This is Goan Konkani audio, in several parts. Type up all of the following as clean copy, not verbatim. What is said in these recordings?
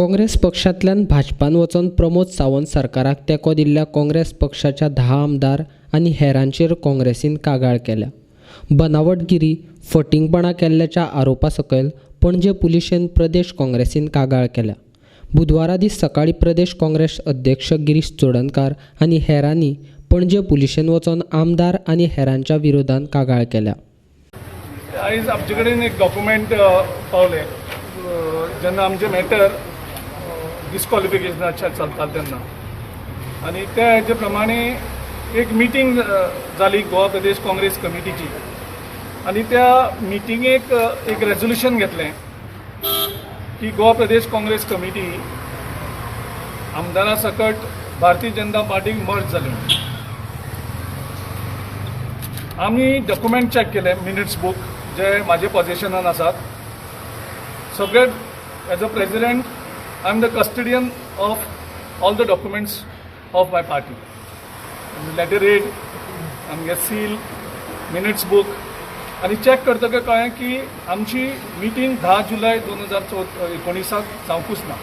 काँग्रेस पक्षांतल्यान भाजपान वचून प्रमोद सावंत सरकाराक तेंको दिल्ल्या काँग्रेस पक्षाच्या 10 आमदार आनी हेरांचेर काँग्रेसीन कागाळ केल्या. बनावटगिरी, फटींगपणां केल्ल्याच्या आरोपा सकयल पणजे पुलिशेन प्रदेश काँग्रेसीन कागाळ केल्या. बुधवारा दीस सकाळीं प्रदेश काँग्रेस अध्यक्ष गिरीश चोडणकार आनी हेरांनी पणजे पुलिशेन वचून आमदार आनी हेरांच्या विरोधांत कागाळ केल्या. आयज आमचे कडेन एक डॉक्युमेंट पावलें, जेन्ना आमचें मॅटर डिस्कॉलिफिकेशनाचें चलतालें तेन्ना, आनी त्या हेजे प्रमाणे एक मिटींग जाली गोवा प्रदेश काँग्रेस कमिटीची आनी त्या मिटिंगेक एक रेजोल्युशन घेतलें की गोवा प्रदेश काँग्रेस कमिटी आमदारा सकट भारतीय जनता पार्टीक मर्ज जाली. आमी डॉक्युमेंट चॅक केले, मिनिट्स बूक जे म्हाजे पॉझिशनान आसात सगळे. As a president, I am the custodian of all the documents of my party, letter head, आमगे सील, मिनिट्स बूक. आनी चॅक करतकच कळ्ळें की आमची मिटींग 10 जुलय 2019 जावंकूच ना.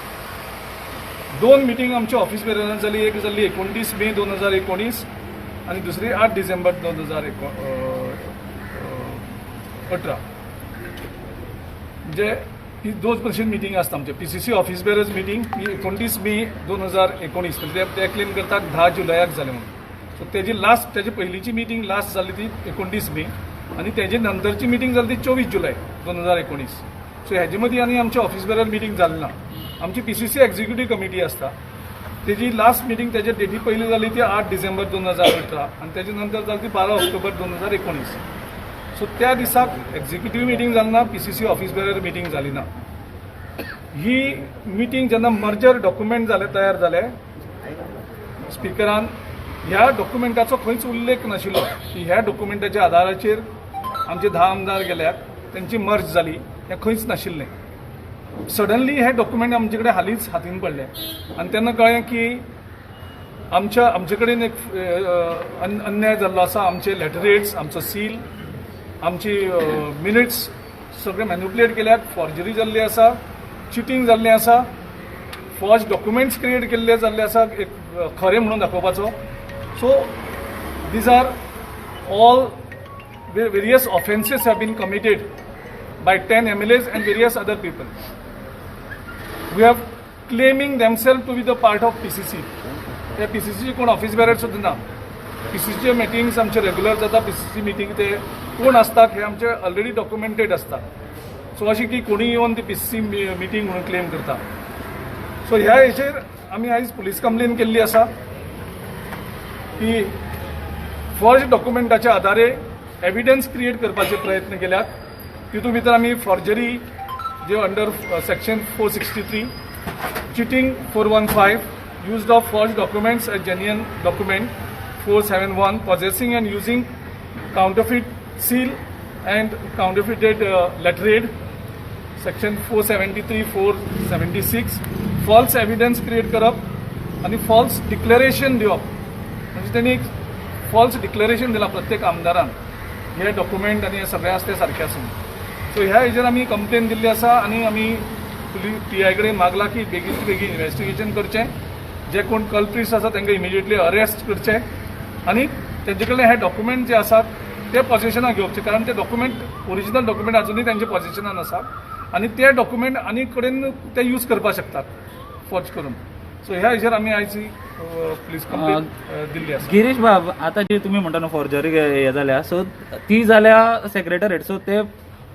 दोन मिटींग आमच्या ऑफिस बेररान जाली. एक जाल्ली 29 मे 2019 आनी दुसरी 8 डिसेंबर 2018. म्हणजे ही दोन भशेन मिटींग आसता आमचे. पीसीसी ऑफिस बेरर्स मिटींग ही 29 मे 2019, म्हणजे ते क्लेम करतात 10 जुलयाक जालें म्हणून. सो तेजी लास्ट, तेजी पयलींची मिटींग लास्ट जाली ती 29 मे आनी तेजे नंतरची मिटींग जाली ती 24 जुलय 2019. सो हेजे मदीं आनी आमची ऑफिस बेरर मिटींग जाली ना. आमची पीसीसी एक्झिक्युटीव कमिटी आसता, तेजी लास्ट मिटींग तेजे डेटी पयली जाली ती 8 डिसेंबर 2018 आनी तेजे नंतर जाली ती 12 ऑक्टोबर 2019. सो त्या दिसाक एक्झिक्युटीव मिटींग जाली ना, पीसीसी ऑफिस बेरर मिटींग जाली ना. ही मिटींग जेन्ना मर्जर डॉक्युमेंट जाले, तयार जाले स्पिकरान, ह्या डॉक्युमेंटाचो खंयच उल्लेख नाशिल्लो की ह्या डॉक्युमेंटाच्या आदाराचेर आमचे 10 आमदार गेल्यात, तेंची मर्ज जाली, हें खंयच नाशिल्लें. सडनली हे डॉक्युमेंट आमचे कडेन हालींच हातीन पडले आनी तेन्ना कळ्ळें की आमचे कडेन एक अन्याय जाल्लो आसा. आमचे लेटरहेड्स, आमचो सील, आमची मिनिट्स सगळे मॅन्युपुलेट केल्यात, फॉर्जरी जाल्ली आसा, चिटींग जाल्लें आसा, फॉल्स डॉक्युमेंट्स क्रिएट केल्ले जाल्ले आसा एक खरें म्हणून दाखोवपाचो. So these are all various offences have been committed by 10 MLAs and various other people. We have claiming themselves to be the part of PCC. त्या PCC कोण ऑफिस बेरर सुद्दां ना. PCC meetings आमचे रेगुलर जाता. PCC meeting ते कोण आसतात हे आमचे ऑलरेडी डॉक्युमेंटेड आसता. सो अशी की कोणी येवन ती पीसीसी मिटींग म्हणून क्लेम करता. सो ह्या हेचेर आमी आयज पुलीस कंप्लेन केल्ली आसा की फॉर्ज डॉक्युमेंटाच्या आधारे एविडन्स क्रिएट करपाचे प्रयत्न केल्यात. तितून भितर आमी forgery J under section 463, cheating 415, use of false documents as genuine document 471, possessing and using counterfeit seal and counterfeited letterhead section 473, 476, false evidence create करप आनी फॉल्स डिक्लेरेशन दिवप. म्हणजे त्यांनी एक फॉल्स डिक्लेरेशन दिलां प्रत्येक आमदारान, हे डॉक्युमेंट आनी हे सगळें आसा ते सारकें आसून. सो ह्या हेजेर आमी कंप्लेन दिल्ली आसा आनी आमी पुलीस पीआय कडेन मागला की बेगीन बेगीन इन्वेस्टिगेशन करचें, जे कोण कल्प्रिट्स आसा तांकां इमिजिएटली अरेस्ट करचे आनी तेंचे कडल्यान हे डॉक्युमेंट जे आसात ते पॉझिशनाक घेवचे, कारण ते डॉक्युमेंट, ओरिजिनल डॉक्युमेंट अजुनूय तेंच्या पॉझिशनान आसा आनी ते डॉक्युमेंट आनी कडेन ते यूज करपाक शकतात फॉर्ज करून. सो ह्या हेजेर आमी आयज पुलीस कंप्लेन दिल्ली आसा. गिरीश बाब, आता जी तुम्ही म्हणता न्हू फॉर्जरी हे जाल्या, सो ती जाल्या सेक्रेटरीट, सो ते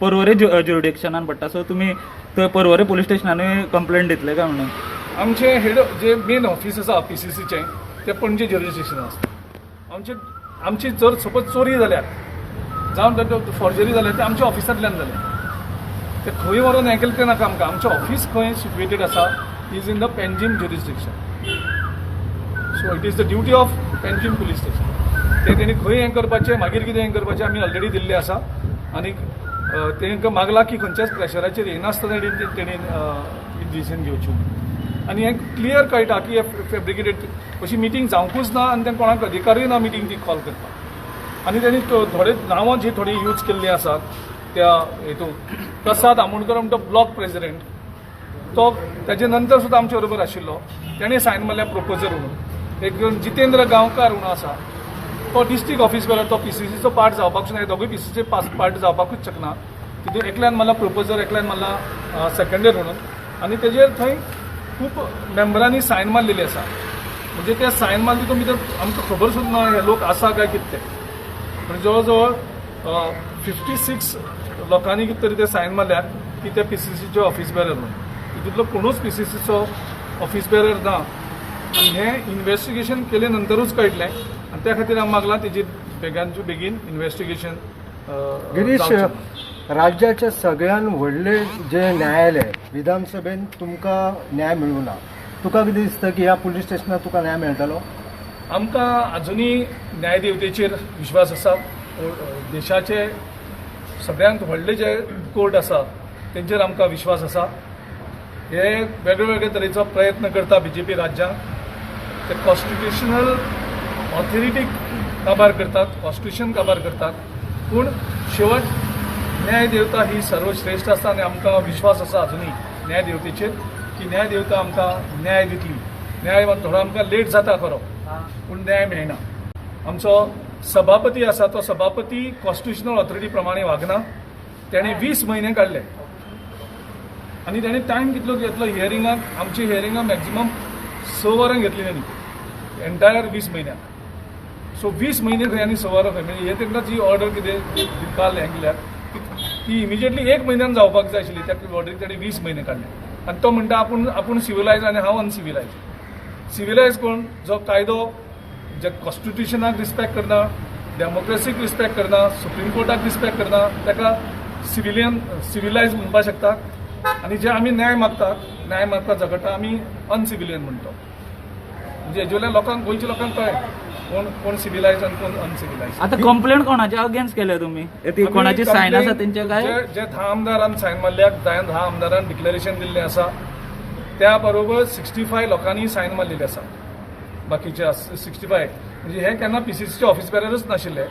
पर्वरी ज्युरिडिक्शनान पडटा. सो तुमी थंय पर्वरी पुलीस स्टेशनानूय कंप्लेंट दितले काय म्हणून? आमचे हेड जे मेन ऑफिस आसा पीसीसीचें तें पणजे ज्युरिस्डिक्शन आसा. आमचे आमची जर सपोज चोरी जाल्यार जावं फॉर्जरी जाल्यार ते आमच्या ऑफिसांतल्यान जाल्या. ते खंय व्हरोन हें केलें तें नाका आमकां. आमचें ऑफिस खंय सिट्युएटेड आसा is in the Panjim jurisdiction, so it is the duty of Panjim police station. ते तेणी खंय हें करपाचें, मागीर कितें हें करपाचें, आमी ऑलरेडी दिल्लें आसा आनी तांकां मागलां की खंयच्याच प्रेशराचेर येनासतना तेणी डिसिजन घेवचें. आनी हें क्लियर कळटा की हे फेब्रिकेटेड, अशी मिटींग जावंकूच ना आनी तें कोणाक अधिकारूय ना मिटींग ती कॉल करपाक. आनी तेणी थोडे नांवां जी थोडी यूज केल्लीं आसात त्या हितून, प्रसाद आमोणकर म्हणटा ब्लॉक प्रेसिडेंट. तो ताजे नंतर सुद्दां आमचे बरोबर आशिल्लो, तेणें सायन मारल्या प्रपोजर म्हणून. एक जितेंद्र गांवकार म्हणून आसा, तो डिस्ट्रिक्ट ऑफिस बेरर, तो पीसीसीचो पार्ट जावपाक शकना, दोगूय पीसीसीचे पार्ट जावपाकूच शकना. तितून एकल्यान मारला प्रपोजर, एकल्यान मारला सेकंडर म्हणून, आनी तेजेर थंय खूब मेंबरांनी सायन मारलेली आसा. म्हणजे ते सायन मारले तितून भितर आमकां खबर सुद्दां ना हे लोक आसा काय कितें ते. म्हणजे जवळ जवळ 56 लोकांनी कितें तरी ते सायन मारल्यात की ते पीसीसीचे ऑफिस बेरर म्हणून. तितूंतलो कोणूच पीसीसीचो ऑफिस बेरर ना. आनी हें इन्वेस्टिगेशन केले नंतरूच कळटलें, आनी त्या खातीर आमी मागलां तेजी बेगानचे बेगीन इन्वेस्टिगेशन. गिरीश, राज्याच्या सगळ्यात व्हडले जे न्यायालय विधानसभेन तुमकां न्याय मेळूं ना, तुका कितें दिसता की ह्या पुलीस स्टेशनार तुका न्याय मेळटलो? आमकां अजुनूय न्यायदेवतेचेर विश्वास आसा. देशाचे सगळ्यांत व्हडले जे कोर्ट आसा तेंचेर आमकां विश्वास आसा. हे वेगळे वेगळे तरेचो प्रयत्न करता बीजेपी राज्यांत, ते कॉन्स्टिट्युशनल ऑथॉरिटीक काबार करतात, कॉन्स्टिट्युशन काबार करतात, पूण शेवट न्यायदेवता ही सर्वश्रेश्ठ आसा आनी आमकां विश्वास आसा अजुनूय न्यायदेवतेचेर की न्यायदेवता आमकां न्याय दितली. न्याय थोडो आमकां लेट जाता खरो, पूण न्याय मेळना. आमचो सभापती आसा तो सभापती कॉन्स्टिट्युशनल ऑथॉरिटी प्रमाणे वागना. तेणें 20 म्हयने काडले आनी तेणें टायम कितलो घेतलो हियरिंगाक? आमची हियरिंगां मॅक्झिमम 6 वरां घेतली तेणी एंटायर 20 म्हयन्याक. सो 20 म्हयने खंय आनी 6 वरां खंय? म्हणजे हे तांकां जी ऑर्डर कितें काल हें केल्या ती इमिजिएटली 1 म्हयन्यान जावपाक जाय आशिल्ली, त्या ऑर्डरीक तेणें 20 म्हयने काडले. आनी तो म्हणटा आपूण सिविलायज आनी हांव अनसिविलायज. सिविलायज कोण? जो कायदो, जे कॉन्स्टिट्युशनाक रिस्पेक्ट करना, डेमोक्रेसीक रिस्पेक्ट करना, सुप्रीम कोर्टाक रिस्पेक्ट करना, ताका सिविलियन सिविलायज म्हणपाक शकता. आनी जे आमी न्याय मागता, न्याय मागता झगडटा, आमी अनसिविलियन म्हणटा. म्हणजे हेजे वयल्यान लोकांक, गोंयच्या लोकांक कळ्ळें कोण कोण सिविलायज आनी कोण अनसिविलायज. आता कंप्लेंट कोणाच्या अगेन्स्ट केल्या तुमी? ती कोणाची सायन आसा तेंच्या काय? जे 10 आमदारान सायन मारल्या, 10 आमदारान डिक्लेरेशन दिल्लें आसा, त्या बरोबर 65 लोकांनी सायन मारलेली आसा. बाकीचे 65 म्हणजे हे केन्ना पीसीसीचे ऑफिस बेररच नाशिल्ले.